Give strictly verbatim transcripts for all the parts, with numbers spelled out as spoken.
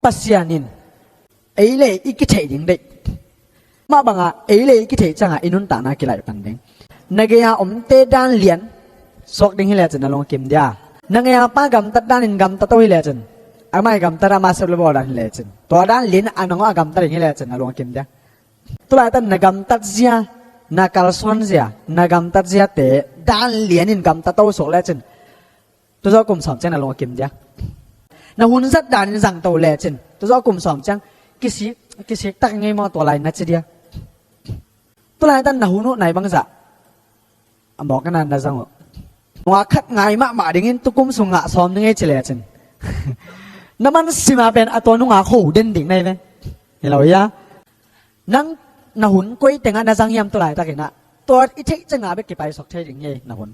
Pasian in ei le ei i kitheih ding deih. Mah bangah ei le ei i kitheih ciangah i nuntakna kilaih pan ding. Na gei-a omte dan lian suak ding hi lecin na lungkim dia. Na gei-a pa gamtat danin gamtat to hi lecin, amah i gamtat, amah sep le bawl dan hi lecin, tua dan lian a nang a gamtat ding hi lecin na lungkim dia. Tulaitan na gamtat zia, na kalsuan zia, na gamtat ziate dan lianin gamtat to suak lecin, tuzawh kum sawm ciang na lungkim dia. Na hun zat danin zang to lecin, tuzawh kum sawm ciang kisik, kisik tak ngei maw tua lai na ci dia. Tulaitan na hun uh nai bangzah a mawk na na zang uh. Nungak khat ngai mahmah dingin tukum sung ngah sawm ding ei ci lecin, na man sima pen a tua nungak ho den ding nai ve. Hi lo ia. Nang na hun koi tengah na zang hiam tulaitakinah, tua i theih ciangah bek kipaisok thei ding hi na hun.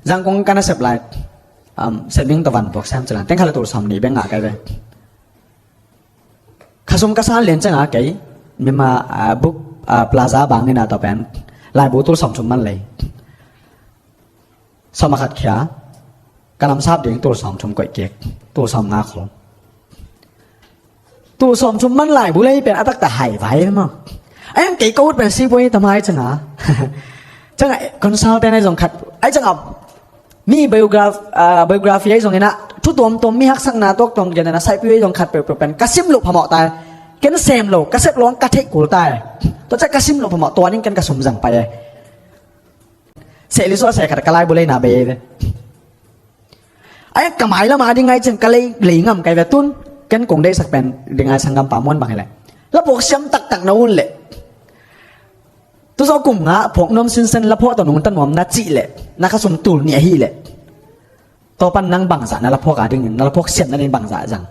Zangkong ka na sep lai, um, sep ding tawh van puak siam cilan teng khat le tul sawm nih bek ngah kai ve. Khasum ka san lian ciangah kei Myanmar, ah, Book, ah, Plaza bang ina tawh pen laibu tul sawm thum man lei. Sawm a khat khia, ka namsap ding tul sawm thum koih kik, tul sawm nga khol. Tul sawm thum man laibu lei pen a taktak hai vai maw. Ai ang kei ka ut pen sipui tamai ciangah, ciangah consultant ai zong khat, ai ciangah mi biograph-, ah, biography ai zong inah thu tuamtuam, mi haksakna tuaktuam kian na saipui ai zong khat peuhpeuh pen ka sim loh phamawh tai. Ken sem lo, ka sep lo ang ka theih kul tai. Tua ciah ka sim loh phamawh tua ning ken ka sum zang pai ai. Seh li suah seh khat ka laibu leina bei ve. Ai ka mai lama ding ai ciang ka lei, lei ngam kai ve tun. Ken kong deihsak pen ding ai sanggam pa muan bang hi leh, la phuak siam taktak na un leh, tuzawh kum nga phuak nuam sinsen la phuak tawh nungta nuam na cih leh, na khasum tul nih ahi leh, tua pan nang bangzah na la phuak a dingin, na la phuak siam na ding bangzah zang.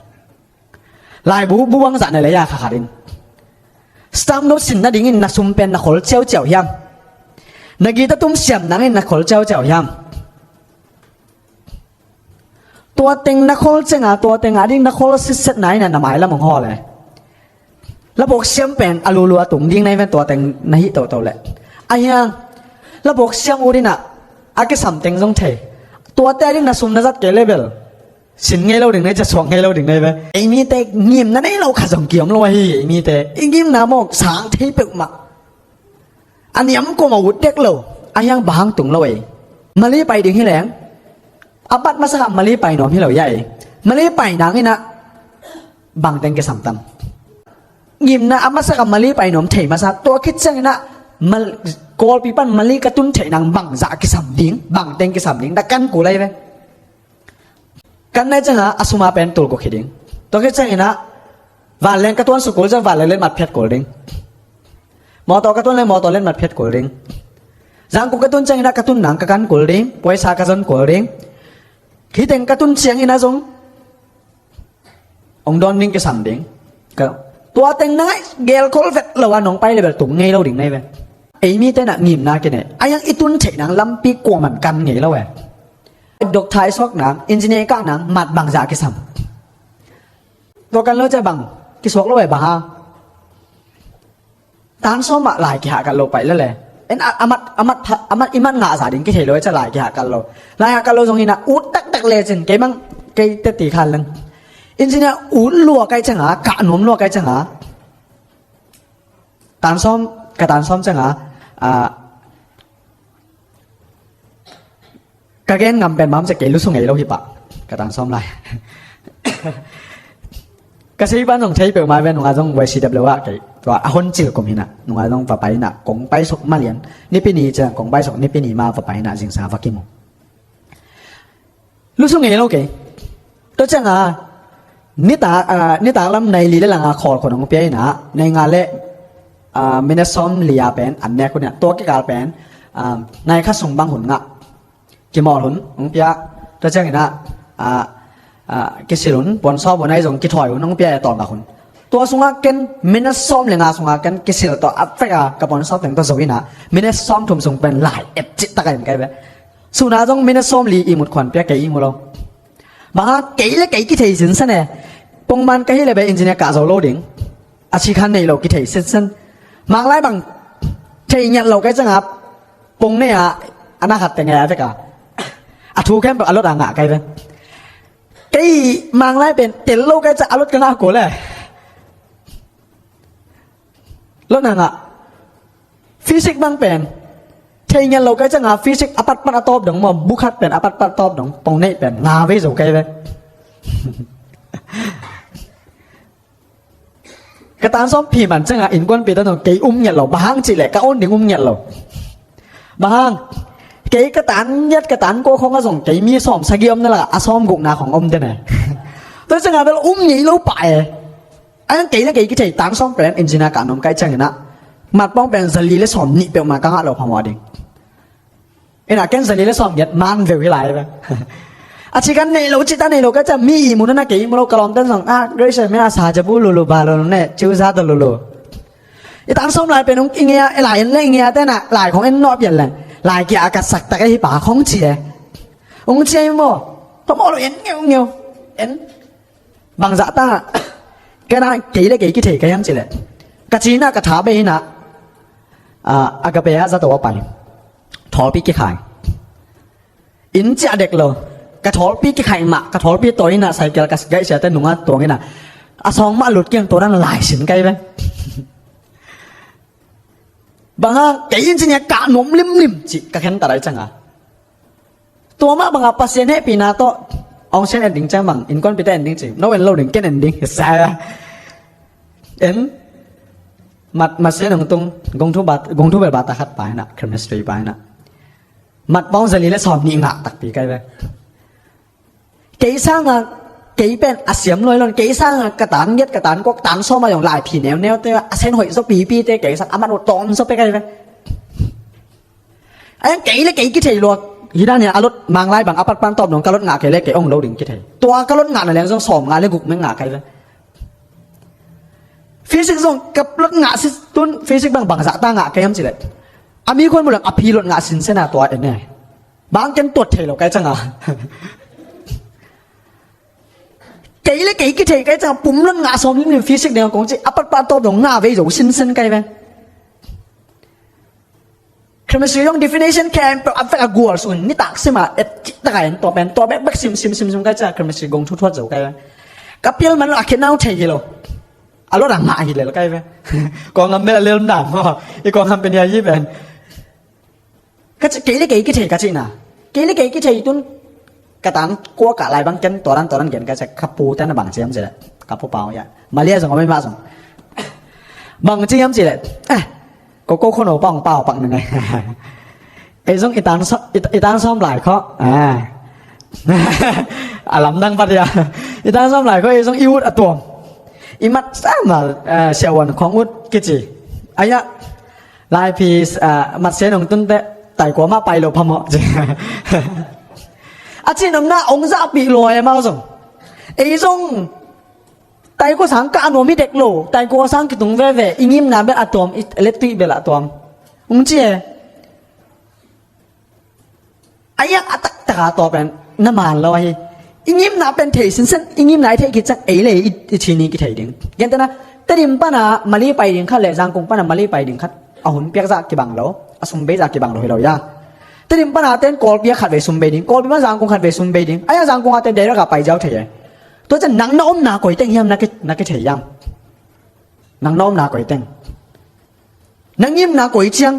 Laibu buang zah na lei a kha khat in stamp note sin nadingin na sum pen na khol ciauciau hiam? Na gita tum siam nangin na khol ciauciau hiam? Tua teng na khol cianga, tua teng a ding na khol sitset na ina na mailam hong hawl e. La phuak siam pen a lulu a tung ding na i ven tua teng na hih toto leh. A hiang la phuak siam ut ina a kisam teng zong thei. Tuate a ding na sum na zat kei level sin ngei lo ding nei, ca suak ngei lo ding nei ve. Ei mite ngimna nei lo kha zong kiom lo ahi, ei mite i ngimna mawk sang thei peuhmah. A niam kuamah ut dek lo, a hiang bang hang tung lo ei. Mali pai ding hi leng a pat masa Mali pai nuam hi lo ia ei. Mali pai nang ina bang teng kisam tam. Ngimna a masa ka Mali pai nuam thei masa, tua khit ciang ina Mal-, Kawlpi pan Mali ka tun theih nang bangzah kisam ding, bang teng kisam ding, na kan kul ai ve. Kan nai cianga a suma pen tul guk hi ding. Tua khit ciang ina vanleng ka tuan sukul ciang vanleng letmat phiat kul ding. Mawtaw ka tuan leng mawtaw letmat phiat kul ding. Zangkung ka tun ciang ina ka tun nang ka kan kul ding, puaisa ka zon kul ding. Hiteng ka tun ciang ina zong hong dawn ding kisam ding. Ka, tua teng nang ai gelkhol vet lo a nong pai level tung ngei lo ding nei ve. Ei mite na ngimna kinei a hiang i tun theih nang lampi kuaman kan ngei lo e. Doctor i suak nang, engineer i kah nang mat bangzah kisam. Tua kan lo cia bang kisuak lo e bang ha. Tan sawm ah lai kihah kal lo paih lele. En a, a mat, a mat pha-, a mat i mat ngah zah ding kithei lo e cia lai kihah kal lo. Lai kihah kal lo zong ina ut taktak lecin kei mang kei teti khan leng. Engineer ut lua kai cianga, kah nuam lua kai cianga. Tan sawm, ka tan sawm cianga, ah, ka gen ngam pen mam sia kei lusu ngei lo hi pah. Ka tan sawm lai. Ka sei pan zong thei peuhmah ve nunga zong Y C W ah kei. Tua a hon cil kum hina. Nunga zong va pai na kong pai suk ma lian. Nipi ni ciang kong pai suk nipi ni ma va pai na zingsa va kimu. Lusu ngei lo kei. Tua cianga nitak, ah, nitak lam nai li le langa khawl khon hong pia ina. Nai nga le, ah, minute sawm li a pen an nek hun ina. Tua kikal pen, ah, nai kha sung bang hun ngah. Kimawl hun hong pia, tua ciang ina, ah, ah, kisil hun, puan sawp hun ai zong kithawi hun hong pia e tawlngak hun. Tua sungah ken minute sawm le nga sungah ken kisil tawh a vek a ka puan sawp teng tawh zo ina, minute sawm thum sung pen lai et cih tak a in kai ve. Suna zong minute sawm li i mut khuan pia kei i mu lo. Bang hang kei le kei kithei sinsen e. Pongman ka hi le be engineer kah zo lo ding. A si khan nei lo kithei sinsen. Mang lai bang thei ngiat lo kai cianga pong nei a, a na khat teng e a vek a. A thu khempeuh a lot a ngah kai ve. Kei Manglai pen tel lo ka hih ciang a lot ka ngah kul e. Lot na ngah. Physics bang pen thei ngiat lo ka hih ciang a, physics a patpat a tawp dong maw, bu khat pen a patpat tawp dong, pong neih pen nga vei zo kei ve. Ka tan sawm phi man ciang a innkuanpihte zong kei um ngiat lo, bang hang cih leh ka own ding um ngiat lo. Bang hang, kei ka tan giat ka tan kua khawng ah zong kei mi sawm sagih om na lak ah a sawm gukna khawng om den e. Tua ciang a bel um ngei lo pah e. A hang kei le kei kithei tan sawm pen engineer kah nuam ka hih ciangin ah, mat pawng pen za li le sawm nih peuhmah ka ngah lo phamawh ding. Ina ken za li le sawm giat man veu hi lai ve. A ci kan nei lo, ci ta nei lo ka hih ciang mi ihmu na, kei ihmu lo, ka lawmte'n zong, ah, graduation min a sa jabu lulu ba lulu ne, ciu za ta lulu. I tan sawm lai pen ung i ngei a, i lai en le i ngei a, te na lai khawng en nawh pian leng, lai kia a ka sak tak e hi pa khawng ci e. Ung ci e maw. Phamawh lo, en ngeungeu. En. Bangzah ta, ka na kei le kei kithei ka hiam cih leh, ka ci na ka tha bei na, ah, Agape ah zato a pai. Thawlpi kikhai. Inn ciah dek lo. Ka thawlpi kikhai mah, ka thawlpi tawi na cycle ka gaihsiate nungah tuang ina, a sawng mah lut kiang tua dan lai sin kai ve. Bang hang, kei engineer kah nuam limlim cih ka khen ta lai ciang a. Tua mah bang a Pasian hehpihna tawh, ong sian en ding ciang bang, innkuanpihte en ding ci. No en lo ding, ken en ding. Sa en. Mat, mat sian ong tung, gong thu bat, gong thu bel bata khat pai na, chemistry pai na. Mat pawng za li le sawm nih ngah takpi kai ve. Kei sang a, kei pen a siam luai lo in, kei sang a ka tan giat, ka tan kua, tan sawm a zong lai phi neuneute, a sen hoih zaw pipite, kei sang a man uh tawm zaw pek ahi ve. A hang kei le kei kithei lua. Hi dan hi a, a lot Manglai bang a patpat tawp dong ka lot ngah kei le kei ong lo ding kithei. Tua ka lot ngah na leng zong sawm nga le guk meng ngah kai ve. Physics zong ka lot ngah si tun, physics bang bangzah ta ngah kai hiam cih leh, a mi khuan mu leng a phi lot ngah sinsen a tua en e. Bang ken tuat thei lo kai ciang a. Kei le kei kithei kai ciang a pum lot ngah sawm lim lim physics ding a kong ci, a patpat tawp dong nga vei zo sinsen kai ve. Chemistry zong definition khempeuh a vek a gual sun, nitak sim a et cih tak a en tua pen, tua bekbek sim sim sim sim kai ciang a chemistry gong thu thuat zo kai ve. Ka pial man lo a khen nau thei hi lo. A lot a ngah hi lel kai ve. Kawng ngam bel a lel ndan maw. I kawng ngam pen hi a hi pen. Ka ci, kei le kei kithei ka cihna. Kei le kei kithei tun. Ka tan kua kah lai bang ken tua dan tua dan gen ka ci, ka pute na bang ci hiam cih leh, ka pu pau ya. Malia zong a mai mah zong. Bang ci hiam cih leh. Eh, ko ko khono pang pau pak na ngai. Ei zong i tan sawm, i, i tan sawm lai khaw. Ah. A lamdang pat ya. I tan sawm lai khaw, ei zong i ut a tuam. I mat sa ma, eh, siavuan khawng ut kici. Aya. Laiphi, ah, mat sian ong tunte, taikua mah pai lo phamawh. A cin omna ong zahpih lua e mau zong. Ei zong, taikua sang kah a nuam hi dek lo, taikua sang kitung veve, i ngimna bel a tuam, i let tuih bel a tuam. Ong ci e. A iak a taktak a tua pen na man lo ahi. I ngimna pen thei sinsen, i ngimna i theih khit ciang ei le i, i ci ni kithei ding. Gentehna, Tedim pana Mali pai ding khat le Zangkung pana Mali pai ding khat, a hun piak zah kibang lo, a sum bei zah kibang lo hi lo ya. Tedim pana ten Kawlpi a khat vei sum bei ding, Kawlpi pana Zangkung khat vei sum bei ding. A iak Zangkung a ten direct a pai ziau thei e. Tua ciang nang na omna koi teng hiam na ki, na kithei hiam? Nang na omna koi teng. Nang ngimna koi ciang.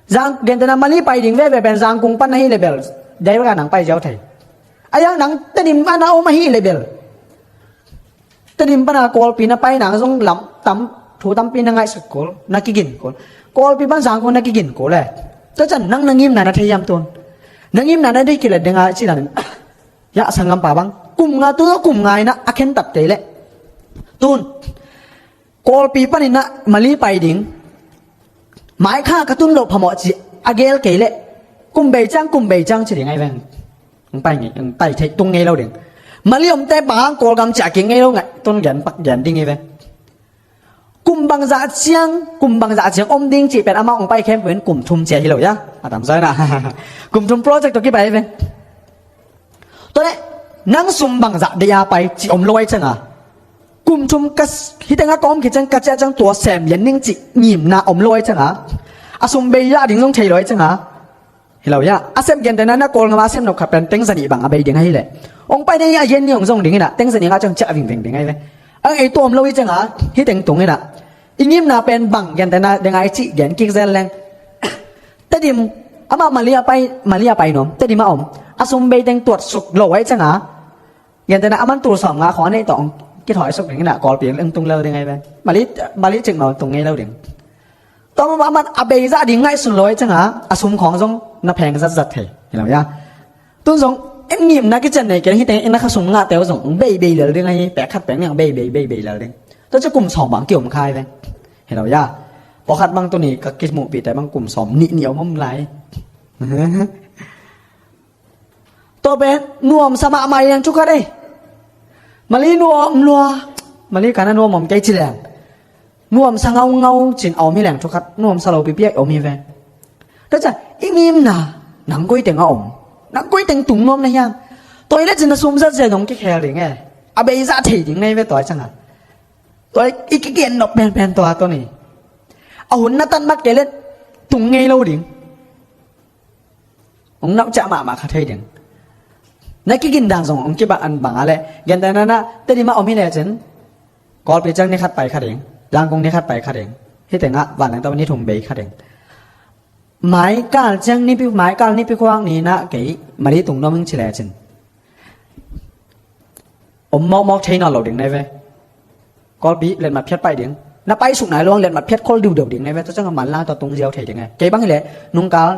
Zang, gentehna Mali pai ding veve pen Zangkung pan na hi le bel, direct a nang pai ziau thei. A iang nang Tedim pana om ahi le bel, Tedim pana Kawlpi na pai nang zong lam tam, thu tampi na ngaihsut kul, na kigin kul. Kawlpi pan Zangkung na kigin kul le. Tua ciang nang na ngimna na thei hiam tun? Na ngimna na thei kei le ding a ci dan. Ya, sanggampa bang. Kum nga tu kum nga ina a khen tat kei le. Tun. Kawlpi panin ah Mali pai ding. Mai kha ka tun loh phamawh ci a gel kei leh. Kum bei ciang, kum bei ciang ci ding ai veng. Pai ngei, pai thei tung ngei lo ding. Mali omte bang Kawlgam ci a keng ngei lo ngai. Tun gen pak gen ding ai veng. Kum bangzah ciang, kum bangzah ciang om ding ci pen amah ong pai khempeuh in kum thum ci a hi lo ya. A tam zai na. Kum thum project tawh kipai ai veng. Tua leh, nang sum bangzah deih a pai ci om lo ai ciang a. Kum thum ka s-, hih teng a ka om khit ciang ka ciah ciang tua sem lian ning ci ngimna om lo ai ciang a. A sum bei zah ding zong thei lo ai ciang a. Hi lo ya, a sem gentehna na Kawlgam a sem nop khat pen teng zanih bang a bei ding ahi leh, hong pai ding a yen ni hong zong ding inah, teng zanih nga ciang ciah vingveng ding ahi ve. A ei tuam lo hi cianga, hi teng tung inah, i ngimna pen bang gentehna ding a i cih gen kik zel leng. Tedim, amah Mali a pai, Mali a pai nuam, Tedim a om, a sum bei teng tuat suk lo ahi cianga, gentehna a man tul sawm nga khong a neih tawh hong kithawi suk ding inah, Kawlpi hong tung lo ding ahi ve. Mali, Mali cik no tung ngei lo ding. Tua mah man a bei zah ding ngaihsun lo ahi cianga, a sum khawng zong na pheng zatzat thei. Hi lo ya. Tun zong, en ngimna kician nei kei, hi teng, en na kha sum ngahte uh zong, bei bei lel ding ahi, pek khat pek niang bei bei, bei bei lel ding. Tua ci kum sawm bang kiom khai ve. Hi lo ya. Pawkhat bang tuni, ka kimuhpihte bang kum sawm nih nih om om lai. Tua pen nuamsa mahmah i leng thukhat ei. Mali nuam lua, Mali kana nuam om kei ci leng, nuamsa ngaungau cin a om hi leng thukhat, nuamsa lo pipiak om hi ve. Tua ciang i ngimna, nang koi teng a om, nang koi teng tung nuam na hiam? Tua i le cin na sum zat zia dong kikhel ding e. A bei zah thei ding nei ve tua cianga. Tua i kigen nop penpen tua tua ni. A hun na tan mat kei le tung ngei lo ding. Hong nauh ciah mahmah kha thei ding. Na kigin dan zong hong kibang an bang a le, gentehna na, Tedim a om hi le cin, Kawlpi ciang ni khat pai kha ding, Yangon ni khat pai kha ding. Hi tengah vanleng tawh ni thum bei kha ding. Maikal ciang nipi, maikal nipi khuang ni na kei Mali tung nuam ing ci le cin, om mawkmawk thei nawn lo ding nei ve. Kawlpi letmat phiat pai ding. Na pai suk nai luang letmat phiat khol diudeu ding nei ve. Tua ciang a manlang tawh tung ziau thei ding e. Kei bang hi le, nungkal,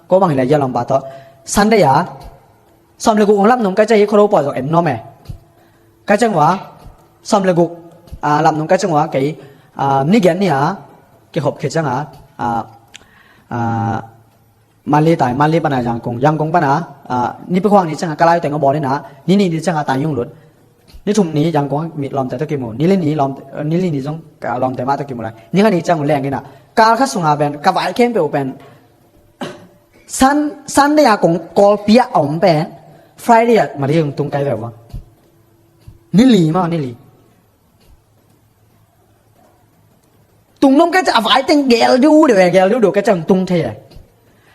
ko bang hi le, yalom ba tawh Sunday a sawm le guk hong lam nung kai ciang hi khuado pawi zong en nuam e. Kai ciang ua, sawm le guk, a, lam nung kai ciang ua kei, a, ni gen ni a kikhop khit cianga, a, a, Mali tai, Mali pana Yangon, Yangon pana, a, nipi khuang ni cianga ka lai teng a bawl ina, ni nih ni cianga tai yung lut. Ni thum ni Yangon mi lawmte tawh kimu, ni li ni lawm, ni li ni zong ka lawmte mah tawh kimu lai. Ni nga ni ciang uh leng ina, kal khat sunga pen, ka vai khempeuh pen, Sun, Sunday a kong Kawlpi a om pen, Friday a Mali hong tung kai ve ua. Ni li maw, ni li. Tung nuam kai ciang a vai teng gel diu deuh e, gel diu deuh kai ciang tung thei e.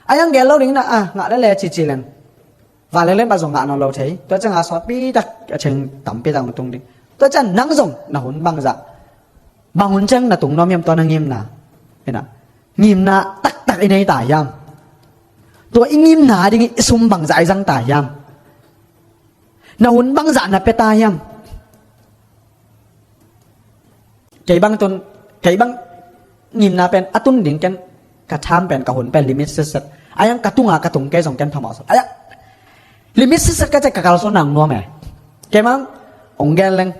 A yang gel lo ding na, a, ngah le le cici leng. Vanleng lem a zong ngah nawn lo thei. Tua ciang a sawtpi tak, a ciang tampi tak na tung ding. Tua ciang nang zong na hun bangzah, bang hun ciang na tung nuam hiam tua na ngimna. Ina, ngimna taktak i nei ta hiam? Tua i ngimna ding i sum bangzah i zang ta hiam? Na hun bangzah na pia ta hiam? Kei bang tun, kei bang ngimna pen a tun ding ken, ka tham pen, ka hun pen limit setset. A yang ka tunga ka tung kei zong ken phamawh sawt. A yang limit setset ka ciang ka kalsuan nang nuam e. Kei mang ong gel leng.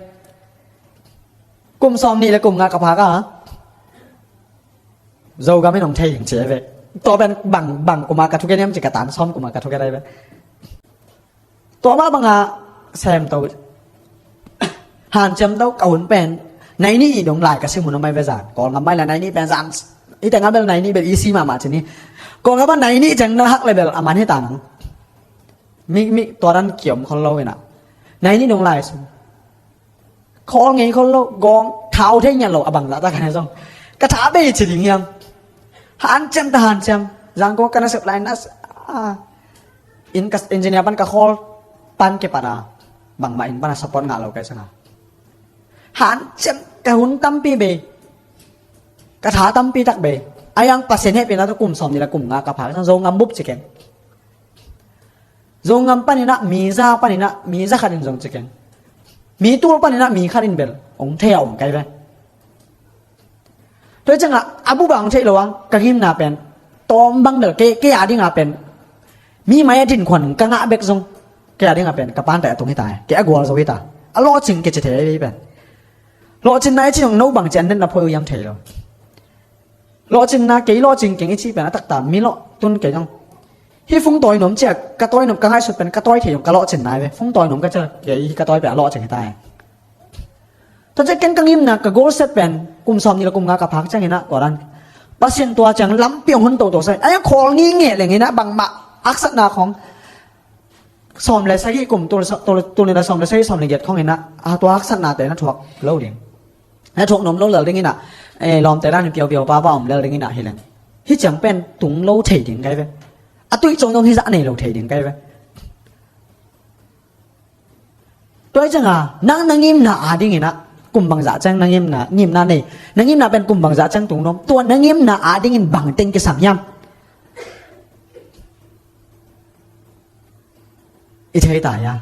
Kum sawm nih le kum nga ka phak a, Zogam in ong thei ing ci e ve. Tua pen bang, bang kuma ka thugen hiam ci, ka tan sawm kuma ka thugen ai ve. Tua mah banga semto, hanciamto ka hun pen, nai nih dong lai ka sim hun a mai ve zan. Kawlgam mai la nai nih pen zan, i teng a bel nai nih bel i si mahmah ci ni. Kawlgam a nai nih ciang na hak le bel a man hi ta nang. Mi, mi tua dan kiom khol lo ina. Nai nih dong lai sung. Khawl ngei khol lo, gawng, thau thei ngiat lo, a bangzah ta ka ne zong. Ka tha bei ci ding hiam. Hanciam ta hanciam. Zangkong ka na sep lai na, a, in ka engineer pan ka khawl pan kipat a, bangmah in pan a support ngah lo ka sanga. Hanciam ka hun tampi bei. Ka tha tampi tak bei. A yang Pasian hehpihna tawh kum sawm nih la kum nga ka phak zong Zogam bup ci keng. Zogam paninah mi za, paninah mi za khatin zong ci keng. Mi tul paninah mi khatin bel ong thei a om kai ve. Tua ciangah a buba ong theih lo a, ka ngimna pen tawm bang bel kei, kei a dinga pen mi mai a dinkhuan ka ngah bek zong, kei a dinga pen ka pante a tung hita, kei a gual zo hita. A lawhcing kei ci thei a hi pen. Lawhcinna i ci zong no bang ci an den na phoi uh hiam thei lo. Lawhcinna, kei lawhcing keng i cih pen a taktak mi lawh tun kei zong. Hih fung tawi nuam ciah, ka tawi nuam ka ngaihsut pen ka tawi thei zong ka lawhcinna hi ve. Fung tawi nuam ka ciah kei ka tawi pen a lawhcing hi ta hi. Tua ciah keng ka ngimna ka goal set pen kum sawm nih le kum nga ka phak cianginah kawdan Pasian tua ciang lampi hong hun toto sa hi. A khawl ngih ngeh lenginah bangmah haksatna khong sawm le sagih kum tul, tul, tul nila sawm le sagih sawm le giat khonginah a tua haksatnate na thuak lo ding. Na thuak nuam lo lel dinginah, eh, lawmte dan in piaupiau papa om lel dinginah hileng. Hih ciang pen tung lo thei ding kai ve. A tuih cong dong hizah nei lo thei ding kai ve. Tua hi cianga nang na ngimna adingin ah kum bangzah ciang na ngimna, ngimna nei, na ngimna pen kum bangzah ciang tung dong, tua na ngimna adingin bangteng kisam hiam? I thei ta hia?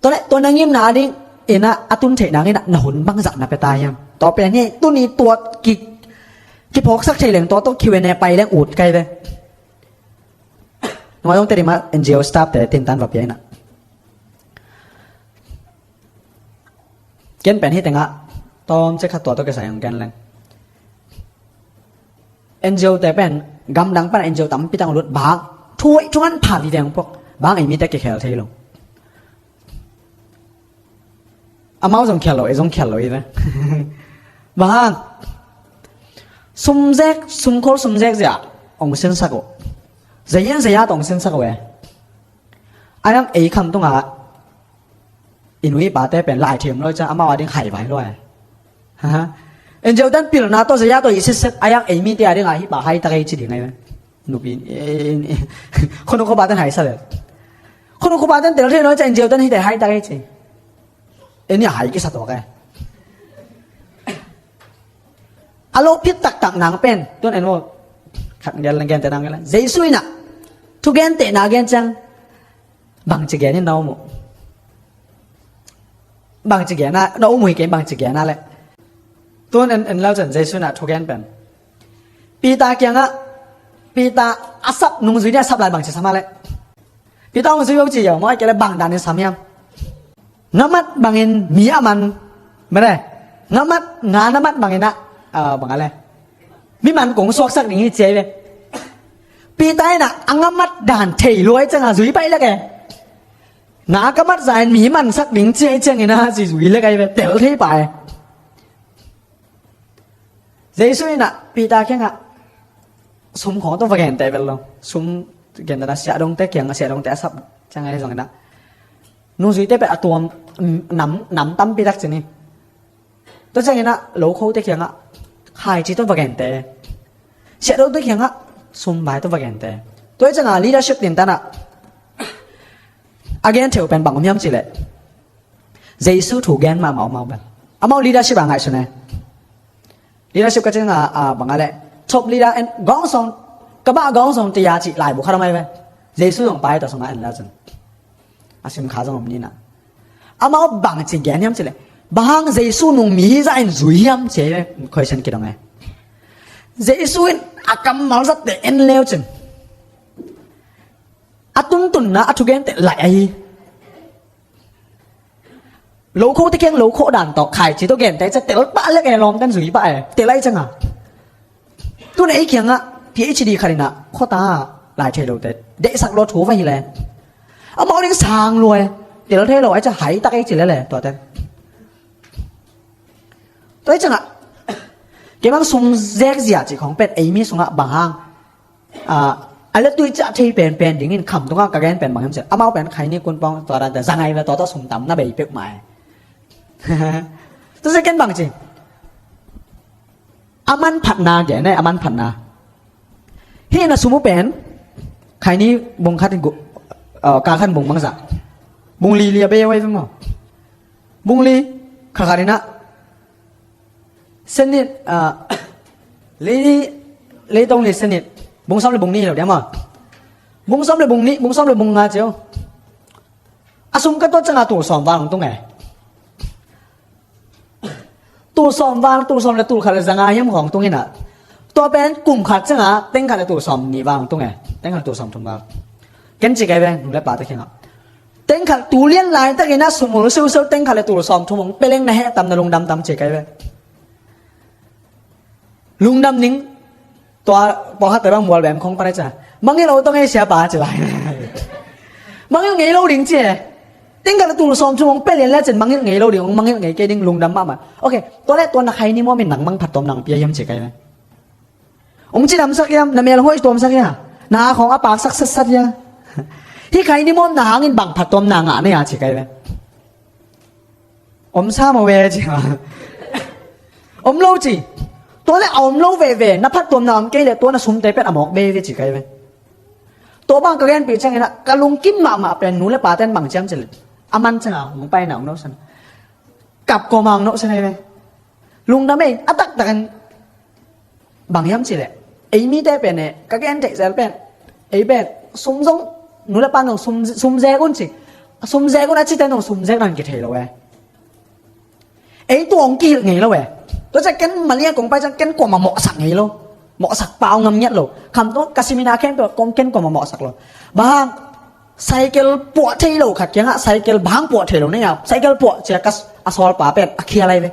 Tua le tua na ngimna adingin ah a tun theih nangin ah na hun bangzah na pia ta hiam? Tua pen hi tuni tua ki, kiphawksak thei leng tua tua Q and A pai leng ut kai ve. Nungah dong te dima N G O staff te tintan va pia ina. Ken pen hi tengah tawm cek khat tua tawh kisai hong ken leng. N G O te pen gamdang pan N G O tampi tang lut bang. Thu, thu ngan pha vive hong puak. Bang ei mite kikhel thei lo. Amau zong khial lo, ei zong khial lo i ve. Bang hang sum zek, sum khol sum zek zia hong sinsak uh. Zayan zaya tong sinsak uh e. Ayang ei kham tunga i nu i pate pen lai thiam lo i ciang amau ading hai vai lo e. N G O ten pilna tawh zaya tawh i sitset ayang ei mite ading a hi pa hai tak ei ci ding ai ve. Nupi, eh, eh, khonung khopa ten hai sa le. Khonung khopa ten tel thei lo i ciang N G O ten hite hai tak ei ci. Eni a hai kisa tuak e. A lo phit taktak nang pen tun en maw. Khat gen leng gen te nang gen leng Jesu ina thu gen te na gen ciang bangci gen in na um uh. Bangci gen na na um uh hi ken bangci gen na le. Tun en en lau ciang Jesu ina thu gen pen Peter kiangah Peter a sap nungzui ni a sap lai bangci sam a le. Peter hong zui bang ci hiam, maw, a kei le bang danin sam hiam? Ngamat bangin mi a man, mene, ngamat, nga namat bangin a, ah, bang a le. Mi man kong suaksak ding hi ci ai ve. Peter in a, a ngamat dan thei luai ciang a zui pai lek e. Nga ka mat zain mi mansak ding ci ai ciangin a ci zui lek ai ve, tel thei pai. Jesu in a Peter kiangah sum khawng tawh va gente vel lo. Sum gente na siahdongte kiangah siahdongte a sap ciangah hi zongin a nungzuite peh a tuam nam, nam tampi tak ci ni. Tua ciangin a lokhote kiangah khaici tawh va gente. Siahdongte kiangah sum bai tawh va gente. Tua hi ciangah leadership tintan ah a gen theu pen bang om hiam cileh Jesu thu gen mahmah om a om bel. Amau leadership a ngaihsun e. Leadership ka cih a, a, bang a le top leader en gawng sawng, ka bah gawng sawng tia cih laibu khat a mai ve. Jesu zong pai ta sawng a en la cun a sim kha zong om ni na. Amau bang ci gen hiam cileh bang hang Jesu nung mi hi zah in zui hiam ci ve. Question kidong e. Jesu in a kammal zatte en leu cin a tuntunna a thugente laih ahi. Lokhote kiang lokho dan tawh khaici tawh gente ca tel pah lek e, lawmten zui pah e, tel ai canga. Tun ei kiangah P H D khat inah khuata lai thei lote deihsak lua thu va hi le amau ding sang lua e, tel thei lo ai ca hai tak ei ci lele tuate. Tua ei cangah kei bang sum zek zia cih khong pen ei mi sungah bang hang a le tui ciah thei penpen dingin kham tungah ka gen pen bang hiam ciah amau pen khaini kun pawng tua dante zangai ve tua tawh sum tam na bei pek mai. Tua second bang ci a man phatna gen e, a man phatna. Hih na sum uh pen khaini bung khat in gu- uh, ka khan bung bangzah bung li li a bei wai ve maw? Bung li kha khat inah Senit, ah, lei, leitong li senit. Bung sawm le bung nih hi lo diam a. Bung sawm le bung nih, bung sawm le bung nga cio. A sum ka tuat canga tul sawm val hong tung e. Tul sawm val, tul sawm le tul khat le zanga hiam hong tung ina. Tua pen kum khat canga teng khat le tul sawm nih val hong tung e. Teng khat le tul sawm thum val. Ken ci kai ve, nu le pa te khinga. Teng khat tu lian laitakin a sum hul siusiu teng khat le tul sawm thum hong peleng na heh tam na lungdam tam ci kai ve. Lungdam ning tua pawlkhatte bang mual bem khong panai ca mangngilh lo tong ei siapa ci lai. Mangngilh ngei lo ding ci e. Teng khat le tul sawm thum hong pelian le cin mangngilh ngei lo ding, hong mangngilh ngei kei ding lungdam mahmah. Ok, tua le tua na khaini muam in nang bang phattuam nang pia hiam ci kai ve. Hong cidamsak hiam, na mel huai tuamsak hiam, na a khawng a paksak satsat hiam. Hih khaini muam na hangin bang phattuam na ngah na hia ci kai ve. Om sa maw ve ci ma. Om lo ci. Tua le a om lo veve na phattuamna om kei le tua na sumte pet a mawk be ve ci kai ve. Tua bang ka genpih ciangin ah ka lungkim mahmah pen nu le paten bang ciam cileh a man ciangah hong paina hong nosan, kap kawma hong nosan ahi ve. Lungdam ei. A taktakin bang hiam cileh, ei mite pen e, ka gen theih zel pen, ei pen sum zong nu le pa nong sum, sum zek un ci. Sum zek un a cite nong sum zek nan kithei lo e. Ei tua hong kihilh ngei lo e. Tua ciah ken Malaysia kong pai ciang ken kuamah mawhsak ngei lo. Mawhsak pau ngam ngiat lo. Khamtung ka seminar khempeuh kong ken kuamah mawhsak lo. Bang hang cycle puah thei lo khat kiangah cycle bang hang puah thei lo nei a, cycle puah cia ka a sawlpa pen a khial lai ve.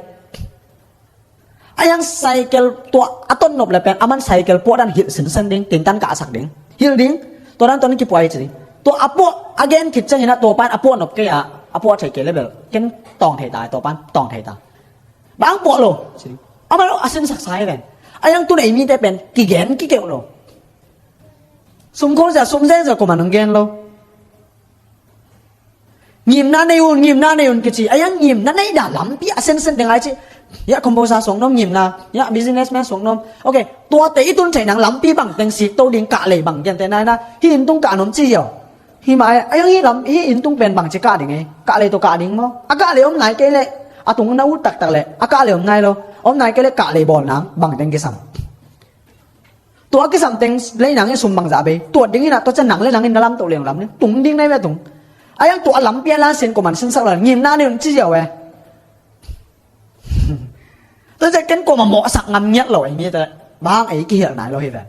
A yang cycle tua a ton nop le pen a man cycle puah dan hilh sinsen ding, tingtan kahsak ding, hilh ding. Tua dan ton kipuai ci ding. Tua a puah a gen khit ciangin ah tua pan a puah nop kei a, a puah thei kei le bel ken tawng thei ta, tua pan tawng thei ta. Bang puah lo ci ding. A man lo a sinsak sa hi ven. A yang tun ei mite pen kigen kikeuh lo. Sum khol zia sum zen zia kuaman hong gen lo. Ngimna nei un, ngimna nei un kici. A yang ngimna nei dah lampi a sensen ding ai ci. Ya composer suang nom ngimna, ya businessman suang nom. Ok, tuate i tun thei nang lampi bang teng sik to ding, kah lei bang gen te nai na. Hi inn tung kah nom ci ziau. Hi mai, a yang hi lam, hi inn tung pen bang ci kah ding ei. Kah lei to kah ding maw. A kah lei om nai kei leh a tung na ut taktak leh a kah lei om nai lo. Om nai kei leh kah lei bawl nang bang teng kisam. Tua kisam teng lei nang in sum bangzah bei tuat ding in ah, tua ciang nang le nang in na lam toh leng lam ding tung ding nai ve tung. A yang tua lampi a lan sin kuaman sinsak lo, ngimna nei un ci ziau e. Tua ciang ken kuamah mawhsak ngam ngiat lo ei mite. Bang ei kihilh nai lo hi ve.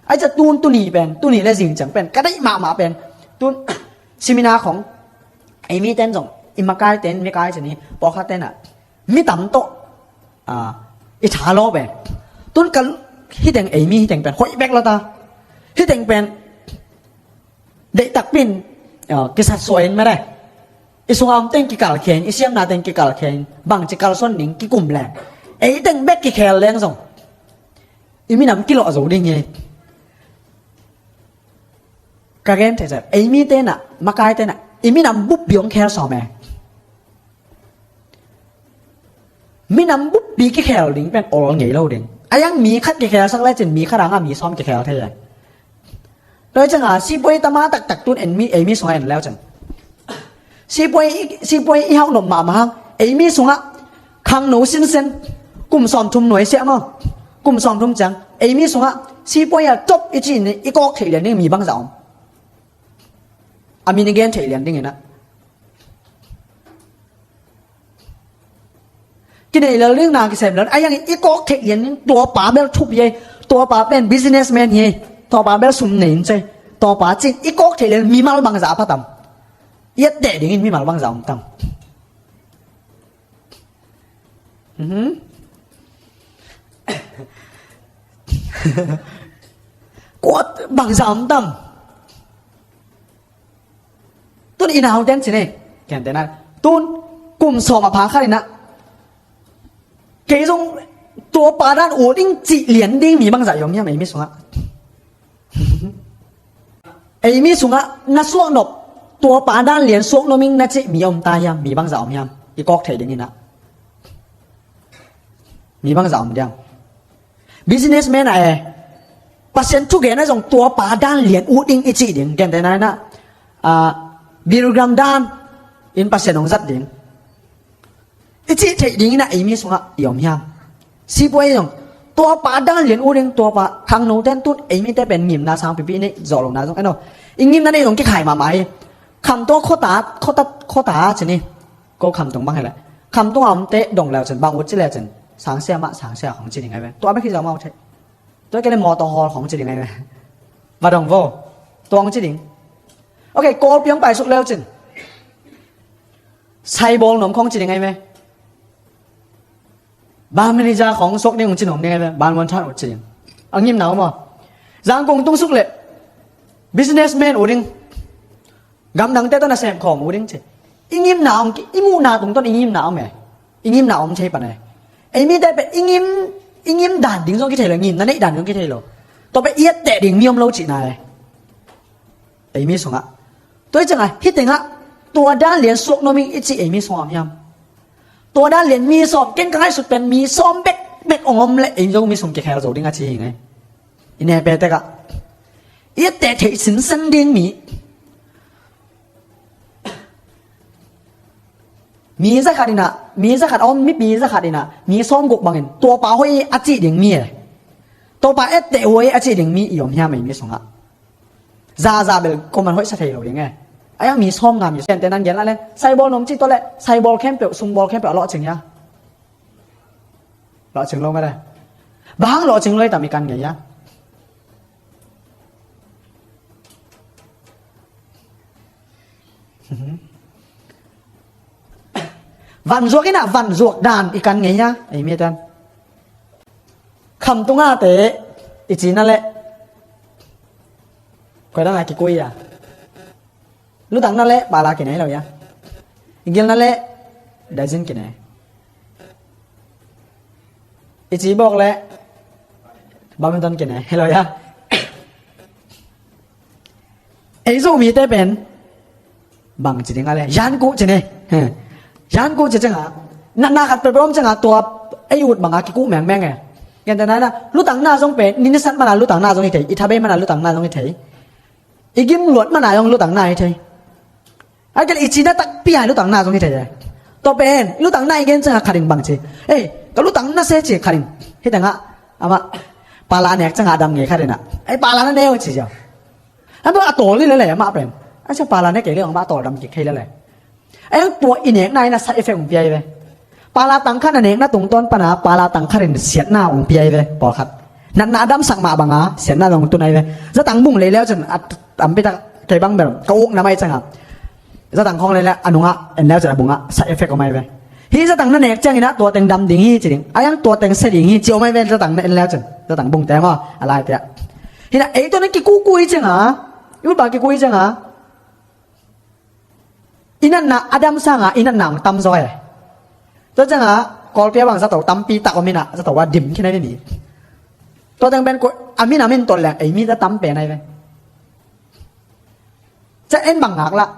Ai cia tun tuni pen, tuni le zing ciang pen ka deih mahmah pen, tun seminar khong ei mite in zong i makai ten, mikai ci ni, pawlkhat ten ah mi tam tawh, ah, i tha lawp e. Tun ka hiteng ei mi hiteng pen hoih bek lo ta. Hiteng pen deihtak pin, ah, kisatsuah in mare. I sunga om teng kikalkhia in, i siamna teng kikalkhia in, bangci kalsuan ding kikum le ei teng bek kikhel leng zong i minam kilawh zo ding hi. Ka gen thei zat ei mi tenah, makai tenah i minam buppi hong khel sawm e. Minam buppi kikhel ding pen ol ngei lo ding. A yang mi khat kikhelsak lecin mi khat anga mi sawm kikhel thei e. Tua hi cianga sipuai tama taktak tun en mi, ei mi sungah en leu cin. Sipuai, sipuai i hauh nop mahmah hang ei mi sungah khangno sinsen kum sawmthum nuai siah maw. Kum sawmthum ciang ei mi sungah sipuai a top i ci in i kawk theih lian ding mi bangzah om. A min i gen theih lian ding inah kinei lel ding na kisem lel a yang i kawk theih lian ding. Tua pa bel thup hi ei. Tua pa pen businessman hi ei. Tua pa bel sum nei in cei. Tua pa cin i kawk theih lian mimal bangzah a pha tam. I etteh dingin mimal bangzah om tam. Mhm. Kuat bangzah om tam. Tun i nauten cin ei. Kente na tun kum sawm a pha khat inah kei zong tua pa dan ut ding cih lian ding mi bangzah i om hiam ei mi sungah. Ei mi sungah na suak nop tua pa dan lian suak nop ing na cih mi om ta hiam, mi bangzah om hiam? I kawk theih ding inah mi bangzah om diam? Businessman ah e, Pasian thugen a zong tua pa dan lian ut ding i cih ding, gente na inah, ah, Billy Graham dan in Pasian hong zat ding i cih theih ding inah ei mi sungah i om hiam? Sipuai zong tua pa dan lian ut ding, tua pa khangno ten tun ei mite pen ngimna sang pipi nei, zawh lohna zong eno. I ngimna nei zong kikhai mahmah hi. Khamtung khuata, khuata, khuata cin hi. Ko Khamtung bang hi leh Khamtung a omte dong leu cin bang ut ci le cin sangsia mah sangsia khong ci ding ai ve. Tua bek hi zau mah ut thei. Tua kei le mawtaw hawl khong ci ding ai ve. Va dong vo. Tua khong ci ding. Ok, Kawlpi hong paisuk leu cin saibawl nuam khong ci ding ai ve. Bar manager khong suak ding hong ci nuam ding ai ve. Bar muan than ut ci ding. A ngimna om aw. Zangkong tung suk leh businessman uh ding. Gamdangte tawh nasem khawm uh ding ci. I ngimna om, i muhna tungtawn i ngimna om e. I ngimna om thei pan e. Ei mite pen i ngim, i ngim dan ding zong kithei lo, ngimna neih dan ding zong kithei lo. Tua pen i etteh ding mi om lo cihna e. Ei mi sungah tua hi ciangah hih tengah tua dan lian suak nuam ing i cih ei mi sungah om hiam? Tua dan lian mi sawm, ken ka ngaihsut pen mi sawm bekbek hong om leh ei zong mi sung kikhel zo ding a ci hi ngei. I ne pe tekah I etteh theih sinsen ding mi. Mi zakhat in ah, mi zakhat a om, mipi zakhat in ah mi sawmguk bangin tuapa hoih a cih ding mi e. Tuapa etteh hoih a cih ding mi i om hiam ei mi sungah? Zaza bel kuaman hoihsa thei lo ding e. A iang mi sawm nga mi sente nan gen lah le, saibawl nuam cih tawh le, saibawl khempeuh, sungbawl khempeuh a lawhcing hia? Lawhcing lo mah le. Bang hang lawhcing lo i tam i kan ngei hia? Van zuak in ah van zuak dan i kan ngei hia? Ei mi tan. Khamtung a te i cina le koi dang a kikui a. Lutang na le pala kinei lo hia? I gil na le daizin kinei. I ci bawk le badminton kinei lo hia? Ei Zomite pen bang ci ding a le, yan kuh ci ni. Yan kuh ci ciangah, natna khat peuhpeuh om ciangah tua ei ut bangah kikuh mengmeng e. Gentehna in ah lutang na zong pen ni nasat mana lutang na zong hi thei, i thabei mana lutang na zong hi thei, i gim luat mana zong lutang na hi thei. A kei le i cina takpi a lutang na zong hi thei e. Tua pen lutang na i gen ciangah khat in bang ci, ei, ka lutang na se ci khat in. Hi tengah amah pala nek ciangah a dam ngei khat in ah, ei, pala na neu ci ziau. A bang a tawl hi lele amah pen. A cia pala nek kei le amah tawl dam kik kei lele. A iang tua i nekna in ah side effect hong pia hi ve. Pala tang khat na nekna tungtawn pana pala tang khat in siatna hong pia hi ve pawlkhat. Natna a damsak mah banga siatna zong tun ahi ve. Zatang bung lei leu cun a tampi tak kei bang bel ka ukna mai ciangah zatang khawng lei le a nungah en leu cun a bungah side effect om ahi ve. Hih zatang na nek ciangin ah tua teng dam ding hi ci ding, a iang tua teng sia ding hi ci om ahi ve. Zatang na en leu cun zatang bung teng aw a lai tiah. Hi na ei tua na kikuhkuh hi ciangah, i ut bang kikuh hi ciangah i natna a dam sangah i natna hong tam zaw e. Tua ciangah Kawlpi a bang zato tampi tak om in ah zato a dim khin ahi ve mi. Tua teng pen ko a min a min tawh leng ei mi a tam pen ahi ve. Cia en bang ngak lah.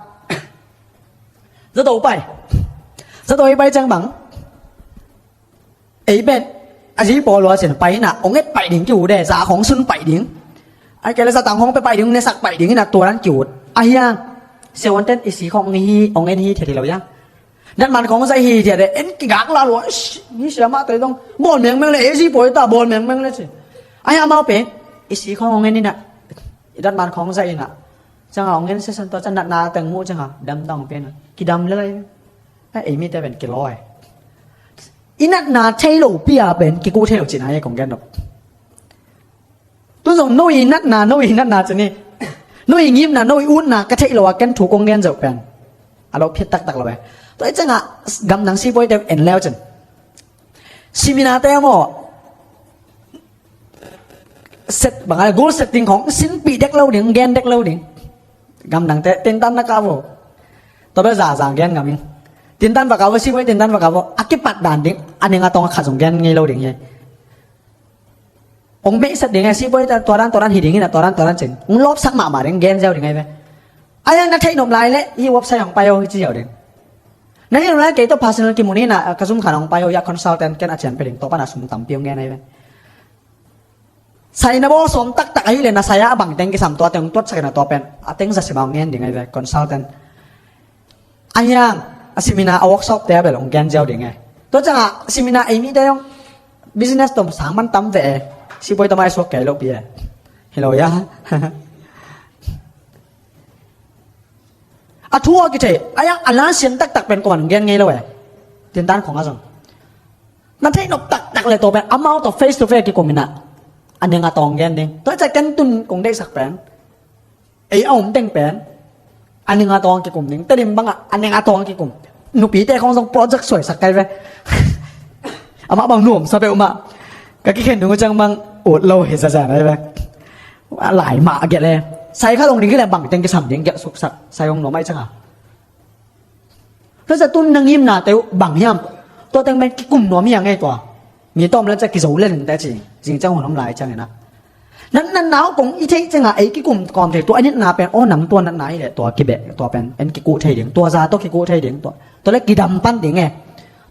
Zato pai. Zato i pai ciang bang ei pen a zi pawl lua sin pai in ah ong et paih ding ki uh de, za khawng sun paih ding. Ai kei le zatang khawng pe paih ding, nesak paih ding in ah tua dan ki uh. A hiang siavuanten i si khawng hi, ong en hi thiat hi lo hiang. Datman khawng zai hi thiat de, en kigak la lua. Ish, mi siamah tei dong bawl mengmeng le, ei zi pawl ta bawl mengmeng le ci. A hiang amau pen i si khawng ong en in ah, i datman khawng zai in ah, ciangah ong en siasan tua ciang natna teng muh ciangah dam dang pen ah kidam le lai. A ei mite pen kilawi. I natna thei lo pi a pen kikuh thei lo cihna hi kong gen dok. Tun zong no i natna, no i natna ci ni. No i ngimna, no i utna ka theih lo a ken thu kong gen zoh pen a lo phiat taktak lo e. Tua i ciangah gamdang sipuaite en leu cin seminar te maw, set bang a goal setting khawng sinpih dek lo ding, gen dek lo ding. Gamdangte tintan na kah vo. Tua bel zaza gen ngam ing. Tintan va kah vo, sipuai tintan va kah vo. A kipat dan ding a ning a tawng a khat zong gen ngei lo ding hi. Ong beihset ding e, sipuai tua dan tua dan hi ding in a tua dan tua dan cin ong lawpsak mahmah ding, gen ziau ding ahi ve. A yang na theih nop lai leh hih website hong pai o, hi ci ziau ding. Na theih nop lai kei tawh personal kimu ni, na ka zum khan hong pai o, ya consultant ken a cian pe ding, tua pan a sum tampi hong gen ahi ve. Sai na bawl sawm taktak ahih leh na sai ah a bang teng kisam tua teng tuatsak in a tua pen a teng za sim a hong ngen ding ahi ve, consultant. A hiang a seminar a workshop te a bel hong gen ziau ding e. Tua ciangah seminar ei mite hong business tawh sang man tam ve e. Sipuai tawh mai suak kei lo pi e. Hi lo ya. A thu a kithei a yang a lan sian taktak pen kuaman hong gen ngei lo e. Tintan khong a zong na theih nop taktak le tua pen amau tawh face to face kikum in a, a ning a tawng gen ding. Tua ciah ken tun kong deihsak pen ei a om teng pen a ning a tawng kikum ding. Tedim bangah a ning a tawng kikum. Nupite khong zong project suaisak kai ve. Amah bang nuamsa peuhmah ka kikhen dung uh ciang bang ut lo hi zazan ai ve. A lai mah a gelh le sai kha dong ding hileh bang teng kisam ding gelh suksak sai hong nuam ai ciangah. Tua ciah tun na ngimnate uh bang hiam? Tua teng pen kikum nuam hi a ngei tua. Mi tawm le ciah kizo lel in teh ci. Zing ciang hun om lai ciangin a, nan natna uh kong i theih ciangah ei kikum kawm thei tua a nitna pen aw nang tua natna hi leh tua kibeh tua pen en kikuh thei ding, tua za tawh kikuh thei ding tua. Tua le kidam pan ding e.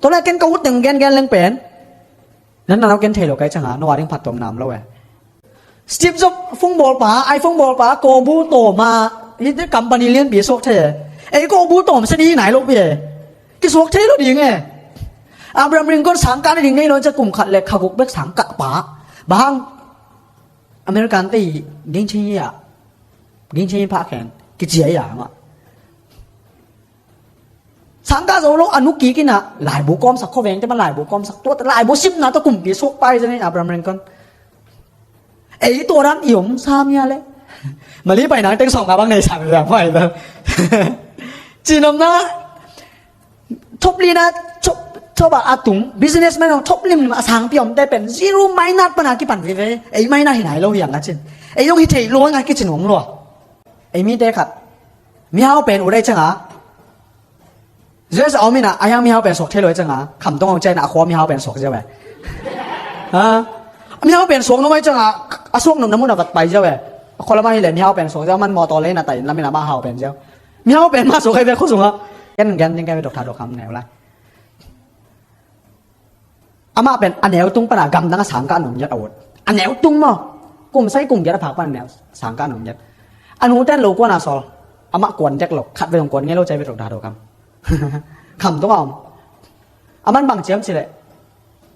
Tua le ken ka ut teng gengen leng pen nan natna uh ken thei lo kai ciangah no a ding phat tuam nam lo e. Steve Jobs phone bawlpa, iPhone bawlpa, kawbu tawm a, hih company lianpi suak thei e. Ei kawbu tawm se ni nai lo pi e. Kisuak thei lo ding e. Abraham Lincoln sangkah na ding nei lo in ciah kum khat le kha guk bek sangkah pa. Bang hang American te i ging chin ya. Ging chin pha khen. Kicia ya ma. Sangkah zo lo a nu kik in a laibu kawmsak, khuaveng te ma laibu kawmsak. Tua laibu simna tawh kumpi suak pai zen e Abraham Lincoln. Ei tua dan i om sam ia le. Mali pai nang teng sawng a bang nei sam ia pai ta. Cinomna thop li na thop a tung businessman ong thop lim a sangpi om te pen zero minus pana kipan veve. Ei minus hi nai lo hiang a cin. Ei ong hi thei lo nga kicin ong lo. Ei mi te khat mihau pen u dai ciang a. Zia sa om in a, a hiang mihau pen suak thei lo i ciang a, khamtung hong ciah in a, a khua mihau pen suak ziau e. Ha? Mihau pen suak nuam i ciang a, a suak nopna mun a vat pai ziau e. A khua lam ah hi le mihau pen suak ziau, man mawtaw lei na tai in lam in a mah hau pen ziau. Mihau pen mah suak ai ve khua sung a. Gen gen ding kei ve Doctor Dokham neu lai. Amah pen a neu tung pan a gamdang a sangkah nung yet a ut. A neu tung maw. Kum sai kum yet a phak pan a neu sangkah nung yet. A nu ten lo kuan a sawl. Amah kuan dek lo. Khat ve zong kuan ngei lo cai ve Doctor Dokham. Khamtung a om. A man bang ciam ci leh.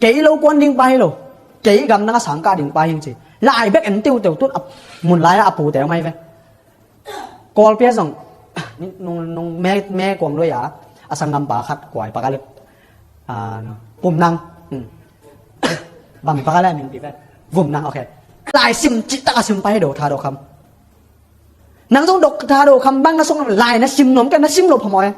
Kei lo kuan ding pa hi lo. Kei gamdang a sangkah ding pa hi ci. Lai bek en tiuteu tun a mun lai a pu teu mai ve. Kawlpi ah zong nung, nung me, me kuang loi a, a sanggampa khat kuai pakal, ah, Vumnang. Hmm. Bang pakal a min pi pen Vumnang, ok. Lai sim cihtak a sim pai Doctor Dokham. Nang zong Doctor Dokham bang na song lai na sim nuam kei na sim lo phamawh e.